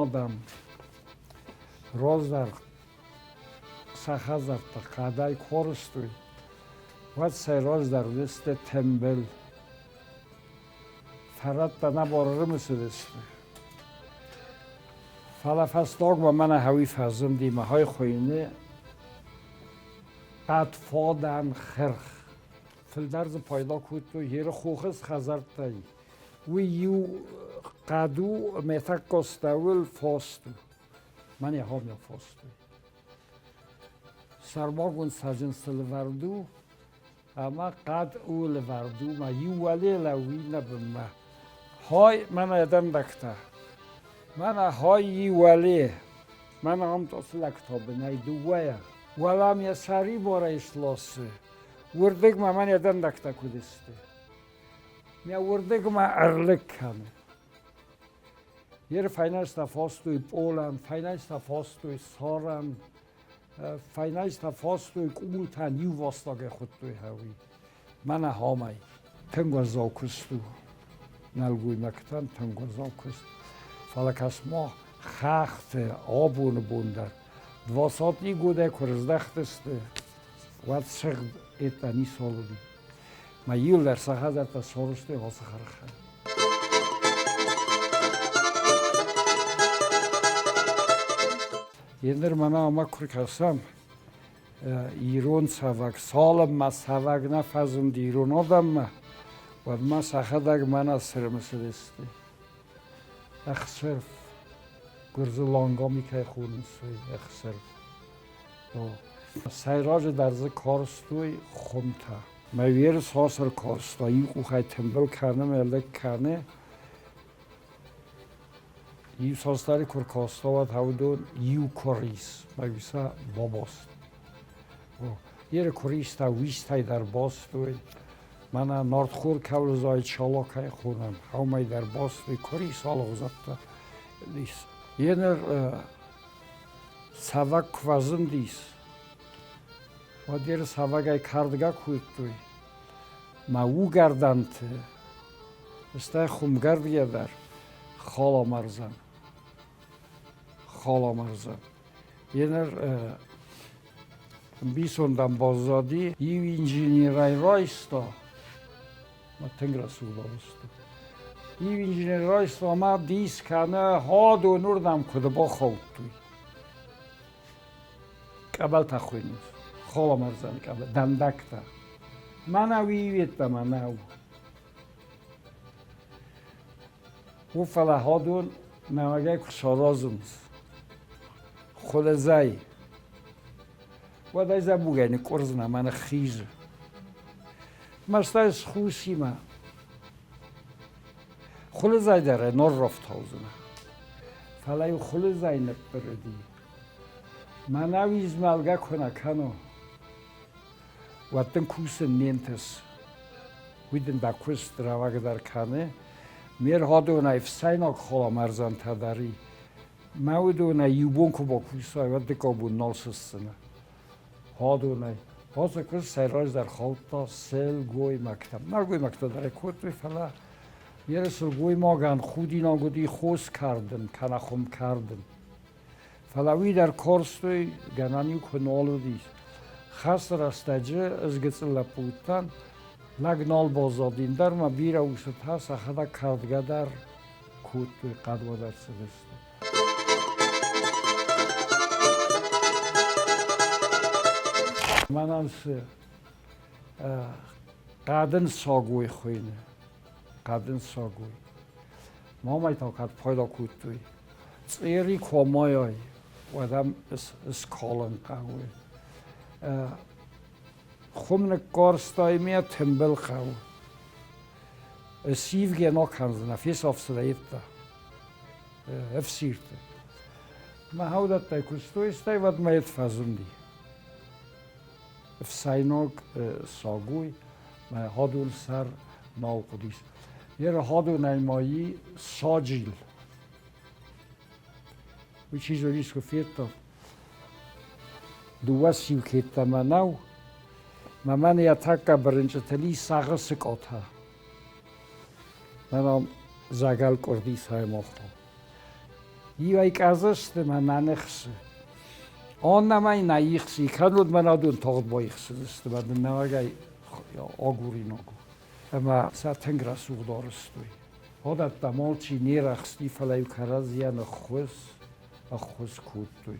Адӕм раздӕр сӕ хӕдзӕртты хъӕдӕй куы арӕзтой, уӕд сӕ раздӕр уыдысты тымбыл. Фӕрӕттӕ нӕ бар ӕрымысыдысты. Фӕлӕ фӕстагмӕ мӕнӕ хӕуи фӕзынди махӕй хуыйны хъӕдфадӕн хырх. Фылдӕр дзы пайда кодтой Еры хохы хӕдзӕрттӕй. Уый иу хъӕд у ӕмӕ тӕккӕ астӕуыл фаст у. Мӕнӕ ахӕм фаст у. Сӕрмагонд цӕджындзты лӕвӕрд у ӕмӕ хъӕд у лӕвӕрд у мӕ иу уӕле лӕууы иннӕ бынмӕ. Хай мӕнӕ дӕндӕгтӕ. Мӕнӕ хай и уӕле. Мӕнӕ ам тъосылӕгтӕ бынӕй дыууӕйӕ. Уӕлӕм йӕ сӕрибарӕй сласы. Уырдыгмӕ мӕнӕ дӕндӕгтӕ куыд сты. Мӕ уырдыгмӕ ӕрлыг кӕны. Ер фӕйнӕстӕ фостой пъолӕн, фӕйнӕстӕ фостой сорӕн, фӕйнӕстӕ фостой къултӕн иувастагӕй хуыдтой хӕуи. Мӕнӕ хамӕй. Тынг уӕззау куыст у. Нӕлгоймӕгтӕн тынг уӕззау куыст. Фӕлӕ кӕс-ма, хӕхты абоны бон дӕр двадцатый годӕй куы рыздӕхтысты, уӕд сыгъд это ницуал уыди. Мӕ иуылдӕр сӕ хӕдзӕрттӕ сорыстой ацы хырхӕй. Еныр мӕнӕ ӕмӕ куы ркӕсӕм, ирон цӕвӕг, цалынмӕ цӕвӕг нӕ фӕзынди ирон адӕммӕ, уӕдмӕ сӕхӕдӕг мӕнӕ сырымысыдысты. Ӕхсырф, гуырдзы лонгоми кӕй хонынц, уый ӕхсырф. Сӕйраджы дӕр дзы карстой хуымтӕ. Мӕ уӕры цас ӕркарста, иу къухӕй тымбыл кӕны мӕ лыг кӕны. Иу цасдӕры куы ркаста, уӕд уыдон иу куырис, мӕ уиса бабаст. Еры куыристӕ уистӕй дӕр бастой. Мӕнӕ нартхор кӕуыл зайы чала кӕй хонӕм, уымӕй дӕр бастой куырис алыгъуызӕттӕ. Еныр цӕвӕг куы фӕзындис, уӕд еры цӕвӕгӕй кӕрдгӕ кодтой. Мӕ угӕрдӕнты, стӕй хуымгӕрдгӕ дӕр халамӕрзӕн. Халамӕрзӕн. Еныр ӕмбисондӕн баззади, иу инженерӕй райста, мӕ тынг рӕсугъд арӕзт у. Иу инженер райста ӕмӕ дис кӕны, хадон уырдӕм куыд бахаудтой. Къӕбӕлтӕ хуыйнынц, халамӕрзӕн къӕбӕл, дӕндӕгтӕ. Мӕнӕ уый йеддӕмӕ нӕу. У, фӕлӕ хадон нӕуӕгӕй куы саразынц хуылыдзӕй, уӕд ӕй дзӕбугӕй ныкъкъуырдзынӕ ӕмӕ ныххизы. Мӕстӕй схусимӕ хуылыдзӕй дӕр ӕй норрафтаудзынӕ. Фӕлӕ-иу хуылыдзӕй ныббырыди. Мӕнӕуи змӕлгӕ куы нӕ кӕно, уӕд дын кусын не нтысы. Уый дын дӕ куыст рӕуӕгдӕр кӕны. Ме ргъӕдонӕй ӕфсӕйнаг халамӕрзӕнтӕ дӕр и. Мӕ уыдонӕй иу бон куы бакусай, уӕд дыккаг бон нал сыстдзынӕ. Хадонӕй. Ацы куыст сӕйраджыдӕр хаудта сылгоймӕгтӕм. Нӕлгоймӕгтӕ дӕр ӕй кодтой, фӕлӕ еры сылгоймагӕн худинаг уыди хос кӕрдын кӕнӕ хуым кӕрдын. Фӕлӕ уый дӕр корстой, гӕнӕн-иу куы нал уыдис. Хӕсты рӕстӕджы ӕз гыццыл лӕппу уыдтӕн, лӕг нал баззади, ӕндӕр ма бирӕ усытӕ сӕхӕдӕг кӕрдгӕ дӕр кодтой, хъӕдмӕ дӕр цыдысты. Мӕнӕн цы хъӕдын сагой хуыйны, хъӕдын сагой. Мамӕ та кӕд пайда кодтой. Цъери куы амайай, уӕд ӕм скалын хъӕуы. Хуым ныккарстай ме тымбыл хъӕуы. Сивгӕ нал кӕндзынӕ, фесафдзынӕ йедтӕ, ӕфсирты. Мӕ хӕудӕттӕй куыстой, стӕй уӕдмӕ йед фӕзынди. Ӕфсӕйнаг сагой мӕ хӕдон сӕр нал хъуыдис. Йе рхӕдонӕй ма и саджил. Уый чи зоны, искуы федта. Дыууӕ сиукеттӕмӕ нӕу, мӕ мӕн йӕ тӕккӕ бырынчъытыл и сӕгъы сыкъатӕ. Мӕнӕ зӕгӕл къуырди саймохо. Иуӕй къӕдзысты мӕ нӕ ныхсы. Аннӕмӕй нӕ ихси, кӕннод мӕ адон тагъд баихсыдысты мӕ дын нӕуӕгӕй агуринаг у. Ӕмӕ сӕ тынг рӕсугъд арызтой. Адӕттӕм алчи не рӕхсти, фӕлӕ-иу кӕрӕдзийӕн ӕххуыс, ӕххуыс кодтой.